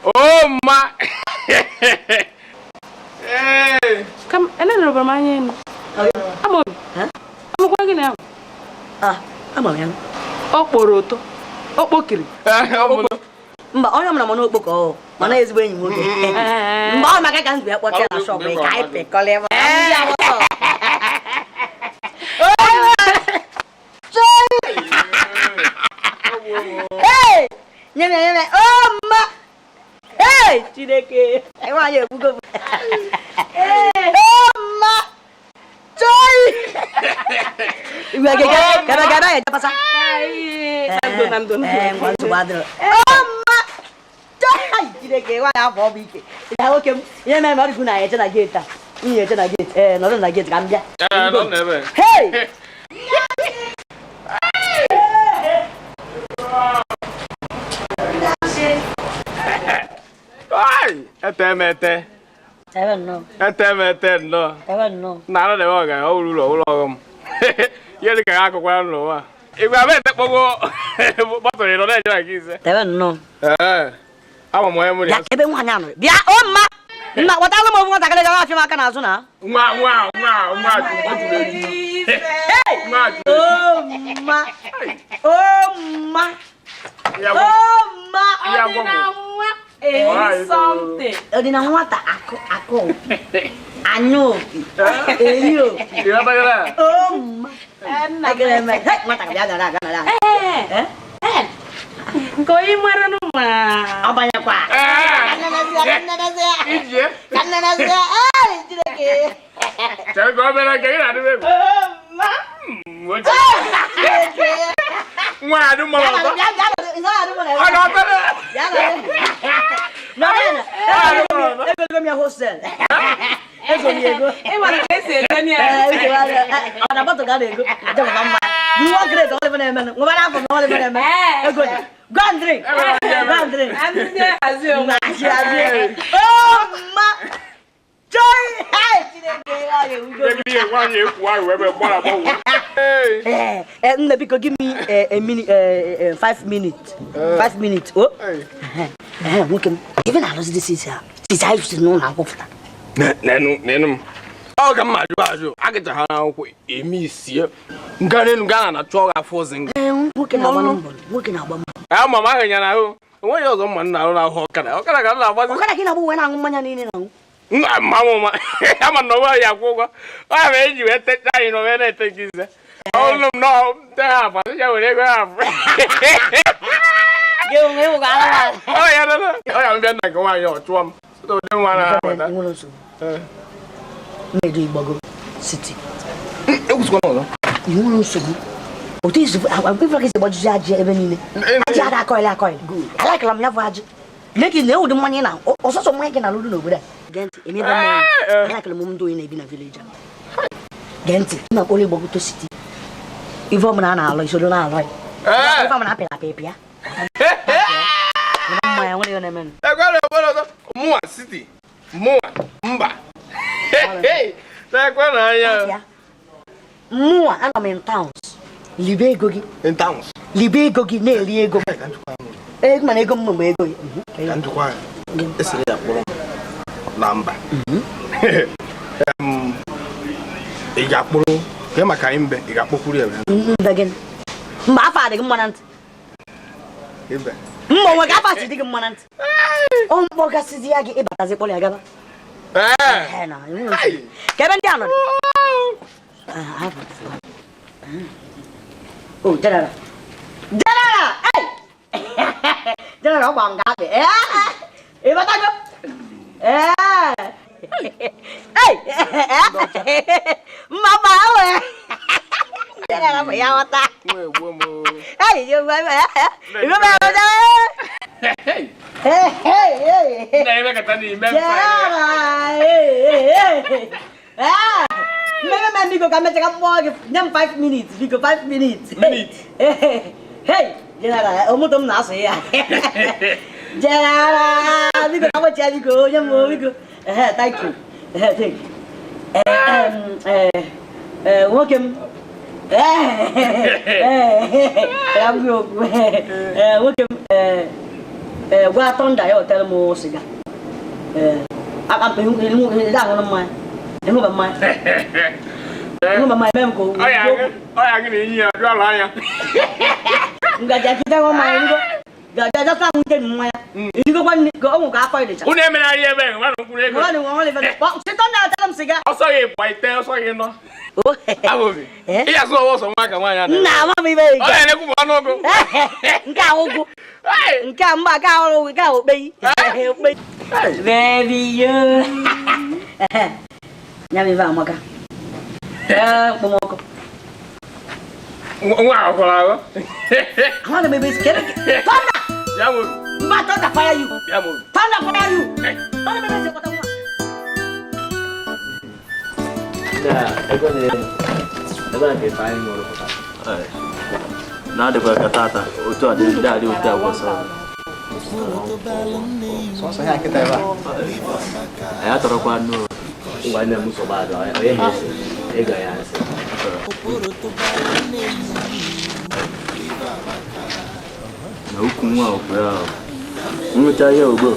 Oh ma! Hey! Kam, ene nụrụ m anya enu. Ama obi. Amụkwa gị na ya? Ah, ama m ya. Ọ kpọrọ ụtọ. Ọ kpọkiri. Mba, onye ọbụla mana okpoko ọ mana ezigbo enyi m nwoke. Mgbe ọ maka ka m bịa kpọta ya na shọpụ ka anyị pịkọlị ebe a. Hey! Nye m ya, nye m ya. Oh, mma! Hey! Chineke! Nwaanyị egbugo m. Oh, mma! Choi! Igwe gebe gebe ya ejepasa. Ee, ngwa nsogbu adịrọ. Oh, mma! Choi! Chineke, nwaanyị afọ ọ bụ ike. Ya nwoke m, ihe mere ma ọ dịkwu na ya eche na geeti a. M ya eche na geeti. Ee, nọdụ na geeti ka m bịa. Hey! Ai! Ete m ete. Ebe nnọọ. Ete m ete nnọọ. Ebe nnọọ. Na arụ na-eme ọga ọ wụrụ ụlọ ụlọ ọghọm. Ihe dị ka ya akụkwara n'ụwa. Igwe abụ ete kpọgo bọtụrụ ịnọ na-eje na nke ise. Ebe nnọọ. Ee. Ama m onye mụ na Bịa ya. ebe nwaanyị a nọ. Bịa, o mma! Nna, kpọtara m ofu nwatakịrị gara afịa m aka n'azụ na. Nwa nwa nwa nwa juru eju. Nwa juru O mma! O mma! O mma! Ya gwa m. Eri something. Ọ dị na nwata akụ akụ opi, anya opi, eri opi. O mma! Ekele m. Hey, nwata bịa nọrọ abịa nọrọ abịa. Nke onye mara nụ ma. Ọ banyekwa. Ijie. Ka nne na zie, ee, Chineke. Chere ka ọ bịara nke gị na-adị m egwu. Nwa adị mma ọzọ. Ọ ga-atọ Ego m ya hostel. Ego m ego. Ị mara ka esi ete ya. Ọ na bọtụ ga na-ego. Aja mama mma. Nwa grade ọ lebe na-eme. Nwebara afọ na ọ lebe na-eme. Ego dị. Go and drink. Go and drink. Hazie onwe. Hazie hazie. Oh ma. Joy. Hey, Chineke. Nwaanyị ekwu ahụ ebe gbara agbanwe. Eh, nne biko give me a minute, 5 minutes. 5 minutes. Oh. Eh, nwoke m. Even alụzi this is ya. Since I used to know na akwụpụta. Nenu nenu m. Ọ ka mma ajụ ajụ agịcha ha n'akwụkwọ eme isie nga n'elu gaa na chụọ gị afọ ozi nga. Nwoke na-agba mbọ. Nwoke na-agba mbọ. Ama m ahụ ya n'ahụ. Onweghị ọzọ mma nna arụ n'ahụ ọkada. Ọkada ka m na-agbazi. Ọkada ka ị na-agba uwe na-aṅụ mmanya niile na-aṅụ. Mma ama na ọwa ya akwụ ụgwọ. Ọ ya mere eji wee techa anyị na wee na-ete gị ize. Ọlụ m nọ te ha afọ, ya were ego ha afọ. Gị onwe ịwụ ga-alụ. Ọ ya nọ. Ọ ya mbịa nna nke nwaanyị ọ chụọ m. Site ụdị nwa na-abata. Nwere nsogbu. Mmedu Igbogo City. Ekwusikwa n'ọzọ. Ị nwere nsogbu. Otu isi agwa ka esi gbajuzi ajị ebe niile. Ajị ada akọịlị akọịlị. Alakịla m ya bụ ajị. Leki na ewudu mmanya na ọsọsọ mmanya gị na-alụrụ n'obodo a. Gee ntị, eme ebe mmanya. Alakịla m ndị onye na-ebi na vileji a. Gee ntị, m na-akpọrọ Igbogo City. Ife ọbụla a na-alụ isoro na-alụ ya. Ife ọbụla apịrị apị pịa. Mmanya nwere ihe na-eme. Ekwere obodo ọzọ. Mụnwa City. Mụnwa mba. Na-ekwe na anya. Mụnwa anọ m in towns. Libe ego gị. In towns. Libe ego gị na-eri ego. Ego mana ego m mgbe ego gị. Ka njikwa esiri ya kpọrọ m na mba. Ị ga-akpụrụ ka maka anyị mbe ị ga-akpọkwuru ya. Mbe gịnị? Mba afọ adịghị mma na ntị. Ibe. Mba onwe gị afọ asị dị gị mma na ntị. Ọ mkpọgasịzi ya gị ịbatazi kpọrọ ya gaba. Ka ebe ndị a nọ dị. Oh, General. General! Hey! General, ọ gba m ga-abịa. Ịbatago? Hey! Mma mma ewe. General bụ ya ghọta. Hey, ịbata. Hey, hey, hey. General! Hey, hey. Ah! Mmemme biko ka mmecha ka mkpọọ gị nye m 5 minutes biko 5 minutes. Minutes. Hey, General, omoto m na-asụ ya. General, biko ka mgbochi ya biko onye m biko. Thank you. Thank you. Nwoke m. Ya m gị okwu. Nwoke m gwa Thunder ya hotel m sịga. Aka m aṅụrụ mmanya. Ịṅụba mmanya. Ịṅụba mmanya mee m ka o. Ọ ya gị na enyi ya jụọ ala anya. Ngaji akịta ṅụọ mmanya ịṅụgo. Gaja jasa m nke mmanya. Ịṅụgokwa nri ka ọ nwụ ka afọ ịdịcha. Unu emere anyị ebe nwa na mkpụrụ ego. Nwa na nwa na sị Thunder hotel m sịga. Ọsọ gị kwa ite ọsọ gị nọ. Abobi. Ị ya sụ ọwọ sọ nwa ka nwaanyị Nna ama m ibe Ọ ya na-ekwu ọnụ ọgụ. Nke a ụgụ. Nke a mba nke a ọrụ nke a okpeyi. Okpeyi. Baby yo. Nya m ibe amaka. Mkpọmọkụ. Nwa ahụ kwara ahụ. Ama m ebe esi kere. Thunder! Ya bụ. Mba Thunder fire you. Ya bụ. Thunder fire you. Thunder ebe esi kpọta nwa. Na-adịkwa ka tata otu a dị adị otu a gwasara. Sọsọ ya nkịta ebe a. Anyị atọrọkwa nnụ. Ngwa nne m nsogbu adọ, onye ha esi, ego ya nsị. Na ukwu nwa okwu ahụ. Nwụcha ihe ugbo.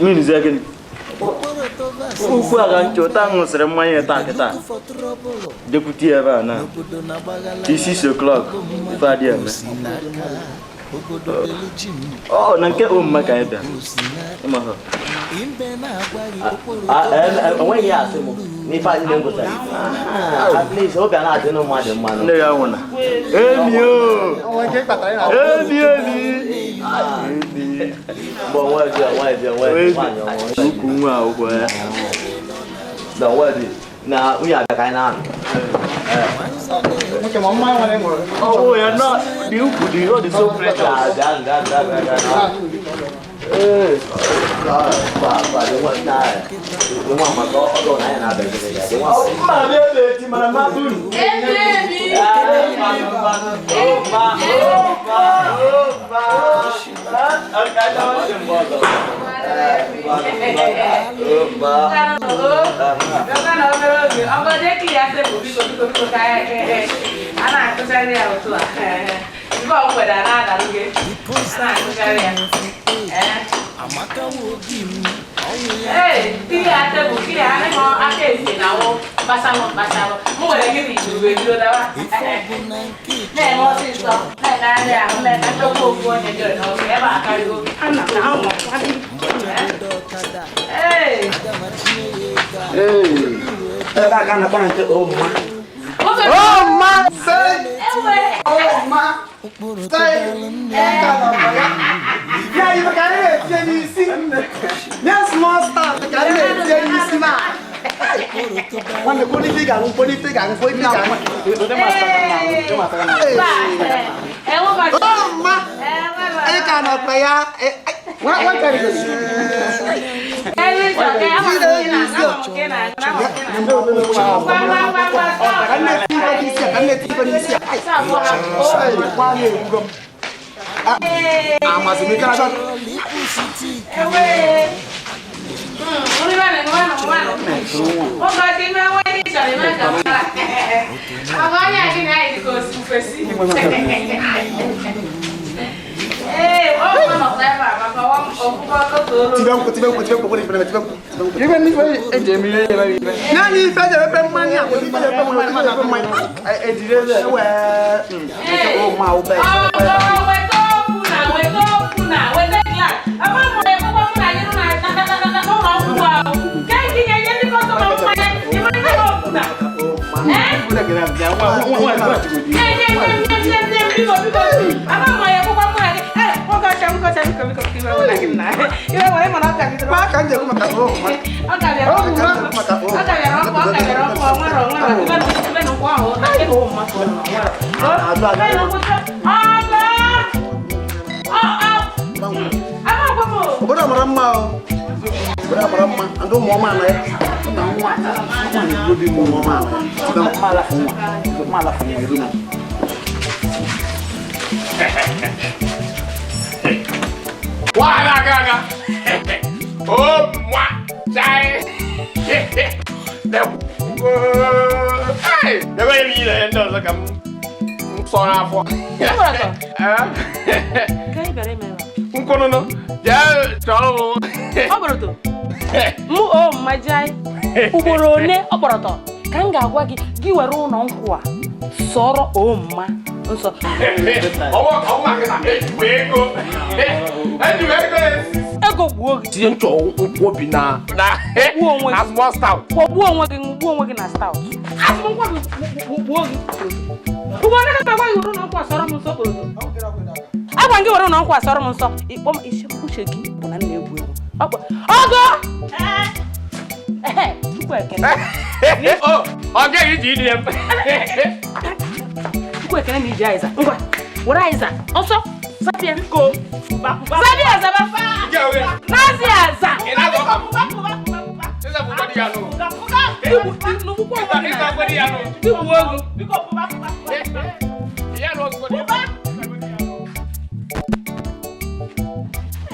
Mmiri zie gịnị? Ukwu a ka nchọ taa ṅụsịrị mmanya taa kịta. Jekwute ya ebe a na. Isi 6:00 ife adịghị eme. Ọ na nke omma ka anyị bịa. Ịma ha. Onweghị ya asị m n'ife anyị na-egwusa. At least obi a na-adị na mmadụ mmanụ. Nne ya nwụna. Emi o! Emi emi! Mgbe onwe dị onwe dị onwe dị nwaanyị onwe. Ukwu nwa akwụkwọ ya. Na onwe dị na nwunye abịa ka anyị na-anọ. Oh, you're not. The ukwu dị ọ dị so precious. Bịa bịa bịa bịa bịa. Amaka wogi m Ee, clear table, clear. Anyị ma aka esi na wụ kpasalụ kpasalụ. Mụ nwere gị na igurube bido dawa. Na-eme ọsịsọ, na-egagharị ahụ, na-eme nchọkwa ofu onye dị n'ọsọ ebe a karịgo. Ana m ahụ. Ee. Ebe a ka a na-akpọ na nke oma. Oma say! Oma say! Ya ife ka anyị na-etinye n'isi. Nye small start ka anyị na-etinye n'isi na. Nwanne kwuo n'ife ị ga-aṅụ, kwuo n'ife ị ga-aṅụ, kwuo ife ị ga-aṅụ. Oma! Ị ka nọkwa ya. Nwa nwa Obodo mara mma o. Obodo mara mma. Ndị ụmụ ọma na ya. Na nwa. Nwa na-egobi ụmụ ọma na ya. Mma ala fún nwa. Eru na. Wàhálà gàgà. Ó mwa chai. Ebe m yiri ndị ọzọ ka m sọ n'afọ. Nkwụnụnụ, jee chọrọ m. Ọ bụrụ mụ o mmajai ugboro one ọ kpọrọtọ ka m ga-agwa gị gị were ụlọ nkwụ a sọrọ o mma nsọ. Ego gbuo gị. Tinye nchọ nkwobi na na small stout. Gbuo onwe gị, gbuo onwe gị na stout. Asị m nkwa gị gbuo gị. Ugboro one ka m agwa gị were ụlọ nkwụ a sọrọ m nsọ kpọrọtọ. Agwa gị were ụlọ nkwụ a sọrọ m nsọ. Ịkpọ m isi uche gị bụ na m na-egwu egwu. Ọgọ! Chukwu ekene. Ọ gaghị iji idi m. Chukwu ekene na iji Aịza. Ngwa, were Aịza. Ọsọ, zapịa. Zapịa zaba. Nazi aza.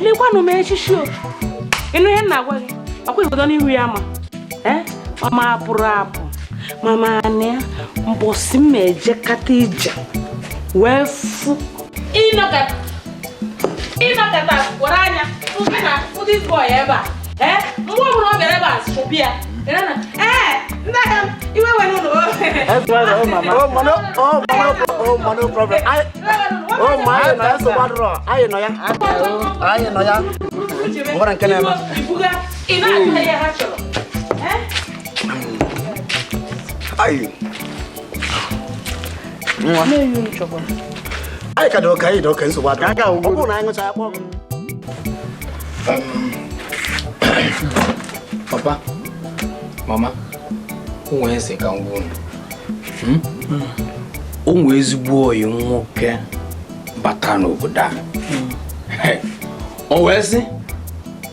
Lekwanụ m echichi o. Ịnụ ihe m na-agwa gị, ọkwa ibodo n'ihu ya ma. Mama apụrụ apụ, mama anị ya, mbọsị m ejekata ije wee fụ. Ịnọkata were anya fụ na fụ this boy ebe a. Mgbe ọbụla ọ bịara ebe a chụpụ ya. Ee, ndị ahịa m, iwe were ụlọ. Oh, mama, no problem. Oh, my, that's the water. I know ya. I know ya. Ngora nke na-eme. Ị na-achọ ihe ha chọrọ. Ayi. Nwa. Anyị ka dị ụka, anyị dị ụka nsogbu adịrọ. Ọ bụrụ na anyị ṅụcha ya kpọọ m. Papa, mama, o nwere nsị ka m gwa unu. O nwere ezigbo oyi nwoke bata n'obodo a. O wee sị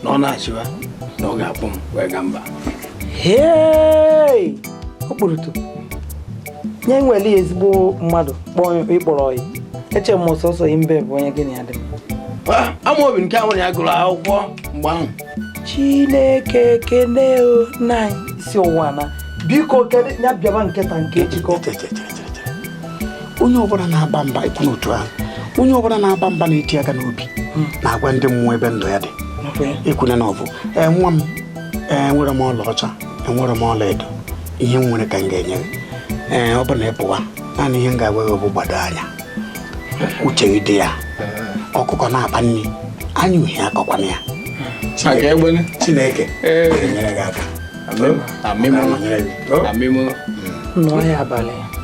na ọ na-achịwa na ọ ga-akpọ m wee gaa mba. Hey! Okporoto. Nye nwere ezigbo mmadụ kpọọ ịkpọrọ oyi. Eche m sọsọ mbe bụ onye gị na ya dị mma. Amaobi nke ahụ na ya gụrụ akwụkwọ mgbe ahụ. Chineke kene o nna anyị si ụwa na biko kedu ya bịaba nkịta nke ejikọ. Onye ọbụla na-aba mba ikwu n'otu ahụ, onye ọbụla na-aba mba na-eti aka n'obi na-agwa ndị mmụọ ebe ndụ ya dị. Ekwuna na ọ bụ ee nwa m, enwere m ọlaọcha, enwere m ọla edo, ihe m nwere ka m ga-enye gị. Ee, ọ bụ na ị pụwa, naanị ihe m ga-agwa gị bụ gbado anya, uche gị dị ya. Ọkụkọ na-akpa nri, anya uhie akọkwana ya. Chineke ga-enyere gị aka.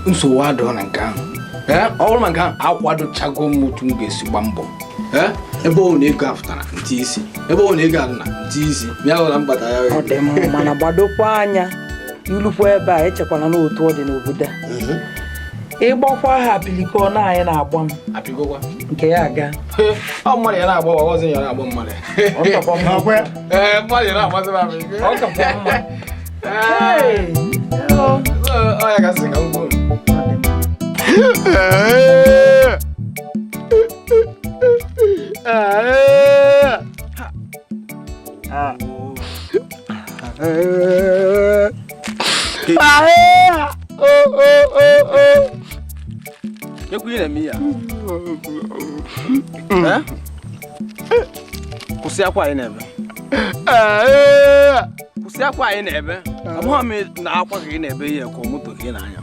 Nsogbu adịghị na nke ahụ. Ọ bụrụ ma nke ahụ akwadochago m otu m ga-esi gba mbọ. Ebe ọ na ego afụtara ntị isi, ebe ọ na ego adị na ntị isi, ya hụla mkpata ya. Ọ dị mma, mana gbadokwa anya, ilukwa ebe a, echekwana na otu ọ dị n'obodo a. Ịgbakwa ha apiliko na anyị na-agba m nke ya aga. Ọ mmadụ ya na-agba, ọzọ ya na-agba mmadụ. Ee, mmadụ ya na-agbazị m apịliko. Ọ kakwa mma. Ọ ya gasị ka m kwuo. Kwụsị akwa anyị na-ebe. Kwụsị akwa anyị na-ebe. Amaghị m na akwa ka ị na-ebe ihe ka moto ka ị na-anya.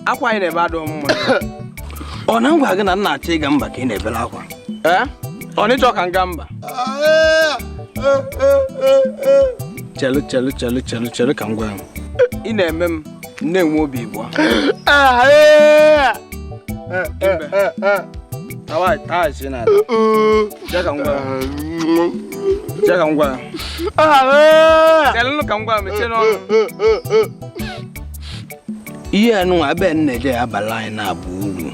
Akwa anyị na-ebe adịghị mma. Ọ na ngwa gị na nna achọ ịga mba ka ị na-ebere akwa. Ọ na ịchọ ka m gaa mba? Chelu chelu chelu chelu chelu ka m gwa ya. Ị na-eme m na-enwe obi ịbụọ. Ihe anụnwa ebe m na-eje ya abalị anyị na-abụ uru.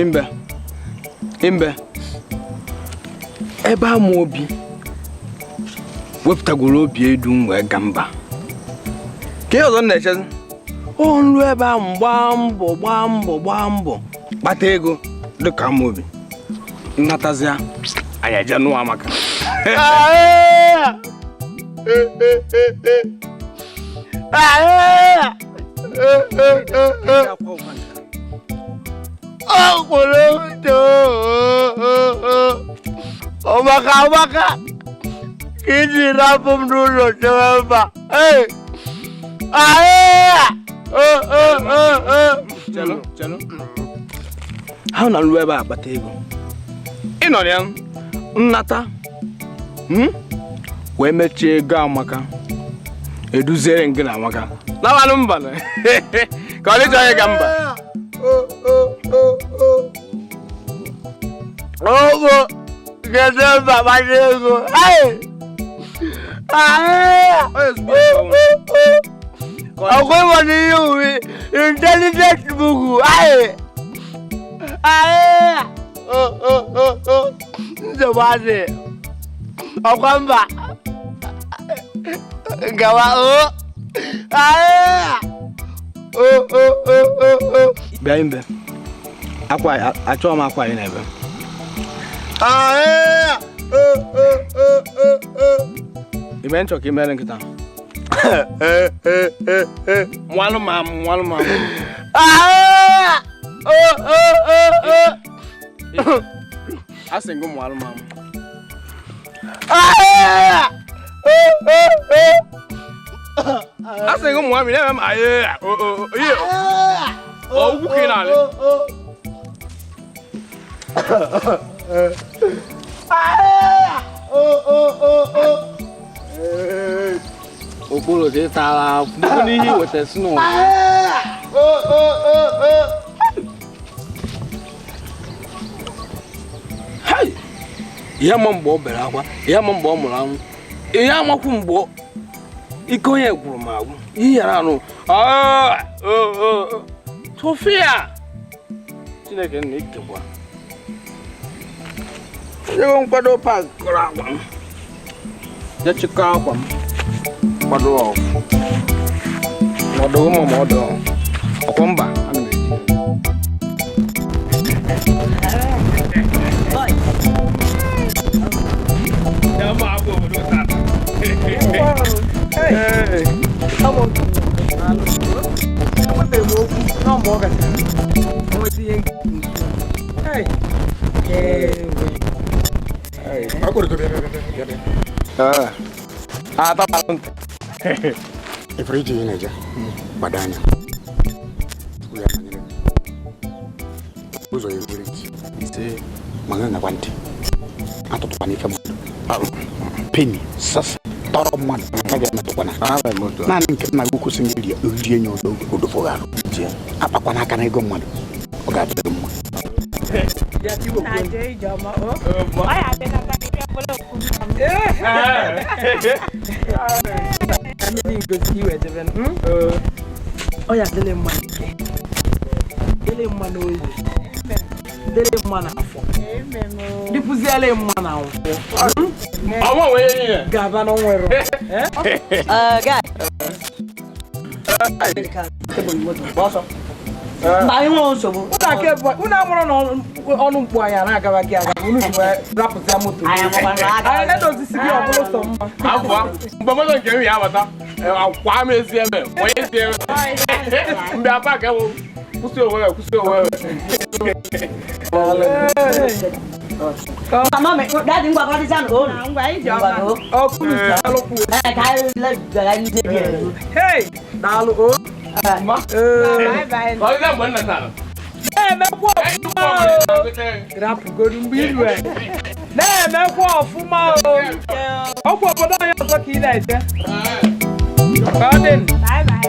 Mbe mbe ebe ama obi wepụtagoro obi edu m wee gaa mba. Ka ihe ọzọ m na-echezi, ọ nru ebe ahụ gbaa mbọ gbaa mbọ gbaa mbọ kpata ego dịka ama obi nnatazịa anyị eje nụọ Amaka. Ọmaka Amaka ka iji rapụ m n'ụlọ chewe mba. Ha na nru ebe a akpata ego. Ị nọ ya nnata wee mechie ego Amaka, eduziere gị na Amaka lawanụ mba ka ọ dịchọ ịga mba. Ogo gede mba gbanye ego. Ọkwa ịma na ihe uwe intelijent bugu. Nsogbu adị. Ọkwa mba gawa o. Bịa mbe, akwa achọghị m akwa anyị na-ebe. Ime nchọ ka imere nkịta. Nwalụ ma m, nwalụ ma m. A sị gị nwalụ ma m. A sị gị mụọ m, ị na-eme m ayị ihe. Ọ ugwu ka ị na-alị. Okporo dị tara akwụkwọ n'ihe iweta si n'ụwa. Ihe ama mgbe ọ bere akwa, ihe ama mgbe ọ mụrụ anwụ, ihe amakwu mgbe ike onye gwụrụ m agwụ, ihe yara anụ. Tụfịa! Chineke nna ikekwa. Ego nkwado pak kọrọ akwa m. Je chịkọ akwa m. Kwado ọfụ. Ọdụ ụmụ ma ọdụ. Ọkwọ mba, ana m eji. Enwebeghị m okwu na mgbe ọ gachara nweta ihe. Ifere iji na-eje gbado anya ụzọ ya erubere isi ma ṅa ntị atụtụkwana ife mmadụ peni sasa tọrọ mmadụ agaghị emetụkwana naanị nke nna gị ukwu sị gị rie nye odofogharụ akpakwana aka na ego mmadụ ọ ga-adịrị mma. Ọ ya dịrị mma nke dịrị mma n'oyi dịrị mma n'afọ dịkwuziele mma na nkwụ gaba na nwere. Unu amụrụ na ọnụ mkpu anyị na-agaba gị aga unu ji wee rapụta moto anyị na-edozisi gị ọ bụrụ sọ mma. Mgbe moto nke m ya abata akwa m ezi eme onye ezi eme mgbe apa ka kwụsị onwe ya kwụsị onwe ya. Mama, daddy ngwa kwa dizan o. Ngwa ije ọma. Ọ kwuru Ka Hey, daalụ o. Bye bye. Na-emekwa ọfụma o. Rapụgodu mgbe iru e. Na-emekwa ọfụma o. Ọkwa obodo anyị ọzọ ka ị na-eje. Ka ọ dị. Bye bye.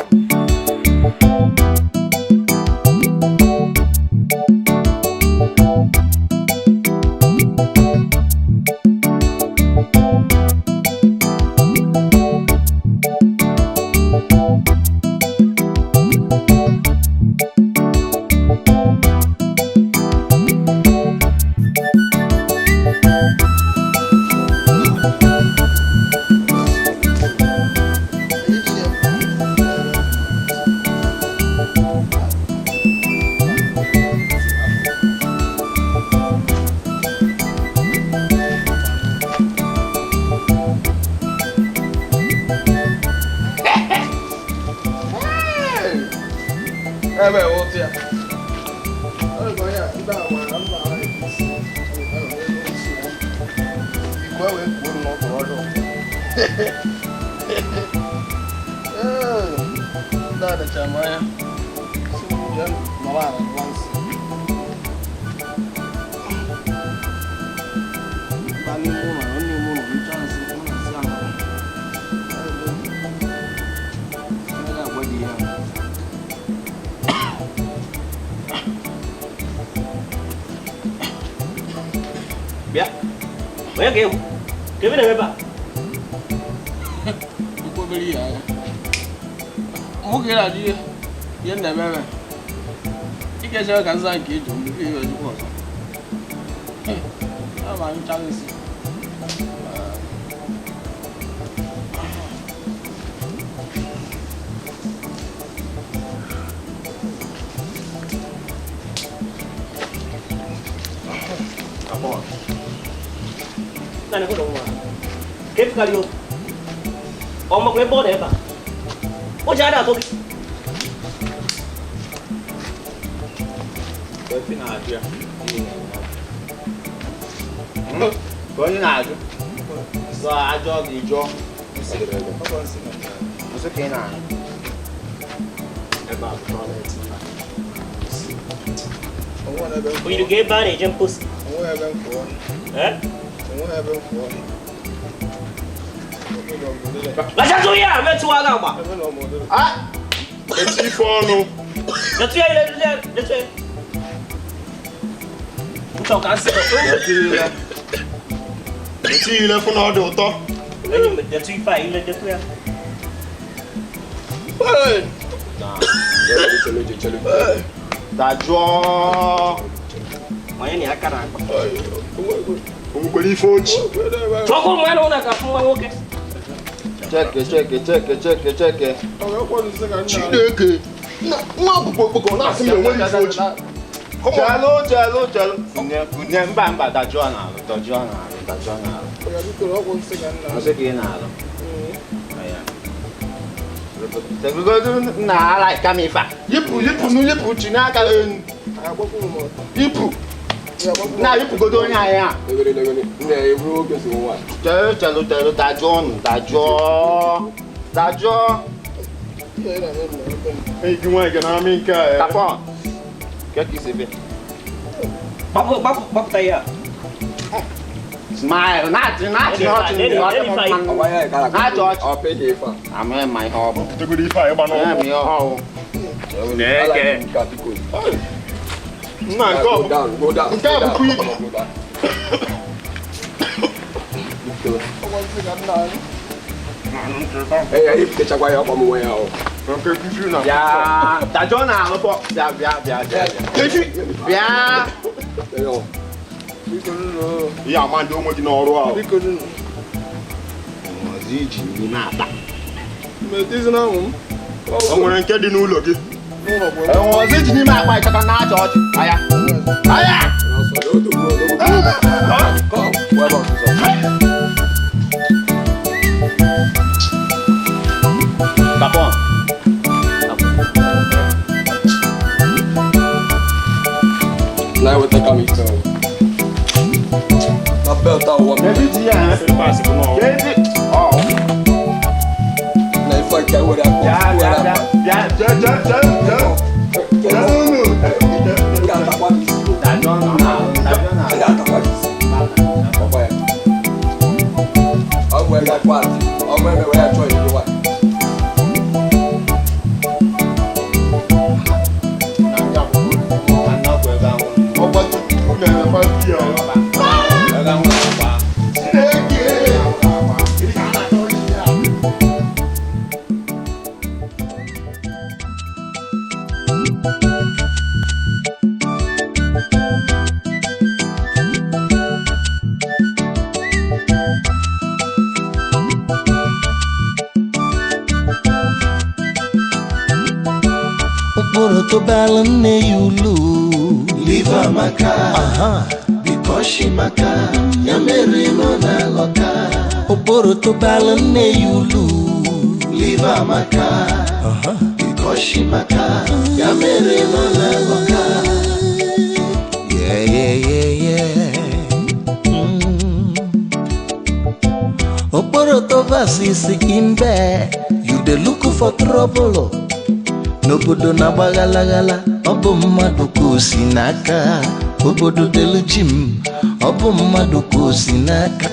Cheke. Chineke. Nwa akwụkwọ okpoko na-asị m enweghị ife oji. Chelu. Kunye mba dajụọ n'alụ. Nsị ka ị na-alụ. Na ala ka m ife a. Yipụ chi n'aka enu. Yipụ. Na-arịpụgodo onye anyị a. Chere chere chere dajụọ nụ dajụọ dajụọ. Enyi nwaanyị ga na-amị nke a. Tapọn. Ke ka isi bịa. Gbapụ gbapụ gbapụta ya. Smile na-achị na-achị ọchị na-achị ọchị. Amaghị m ihe ọ bụ. Amaghị m ihe ọ bụ. Nna nke ọ bụ nke a bụkwa ibu. Bịa dajụọ na alụpọ bịa bịa bịa bịa bịa. Ihe ama ndị onwe gị n'ọrụ ahụ. Ọzọ iji nri na-ata. O nwere nke dị n'ụlọ gị. Enwe ọzọ iji n'ime akpa ịchọta na-achị ọchị. Aya. Aya! Tapon. Na-eweta kam ike. Na belt ahụ. Ebe iji ya ha. Ebe ọ. Na ife nke were akpọ. Bịa bịa bịa bịa jee jee jee jee. Jee n'ụlọ. Dajụọ nụ na dajụọ na. Okporo nne ya ulu. Live amaka. Because she maka. Ya mere nọ na-alọta. Okporo tụbalụ nne ya ulu. Live amaka. Because she maka. Ya mere nọ na-alọta. Yeah, yeah, yeah, yeah. Okporo tobasi si imbe. You dey look for trouble. N'obodo na-agba ghalaghala, ọ bụ mmadụ ka o si n'aka. Obodo delu ji m, ọ bụ mmadụ ka o si n'aka.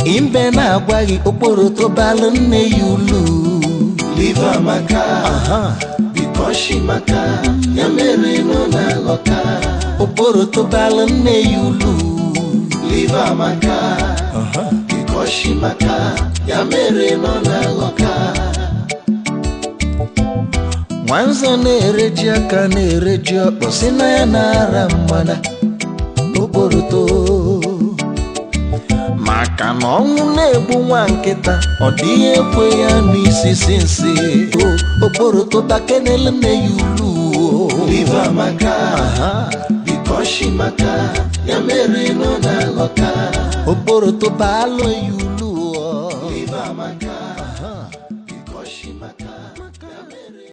Imbe na-agwa gị okporo tụbalụ nne ya ulu. Live amaka, because she maka, ya mere nọ na-alọta. Okporo tụbalụ nne ya ulu. Live amaka, because she maka, ya mere nọ na-alọta. Nwanze na-ereji aka na-ereji ọkpọ si na ya na-ara mgbada okporoto maka na ọnwụ na-egbu nwa nkịta ọ dịghị ekwe ya n'isisi nsị okporoto bakenele nne ya ulu. Live amaka, because she maka, ya mere nọ na-alọta. Okporoto baalụ ya ulu. Live amaka.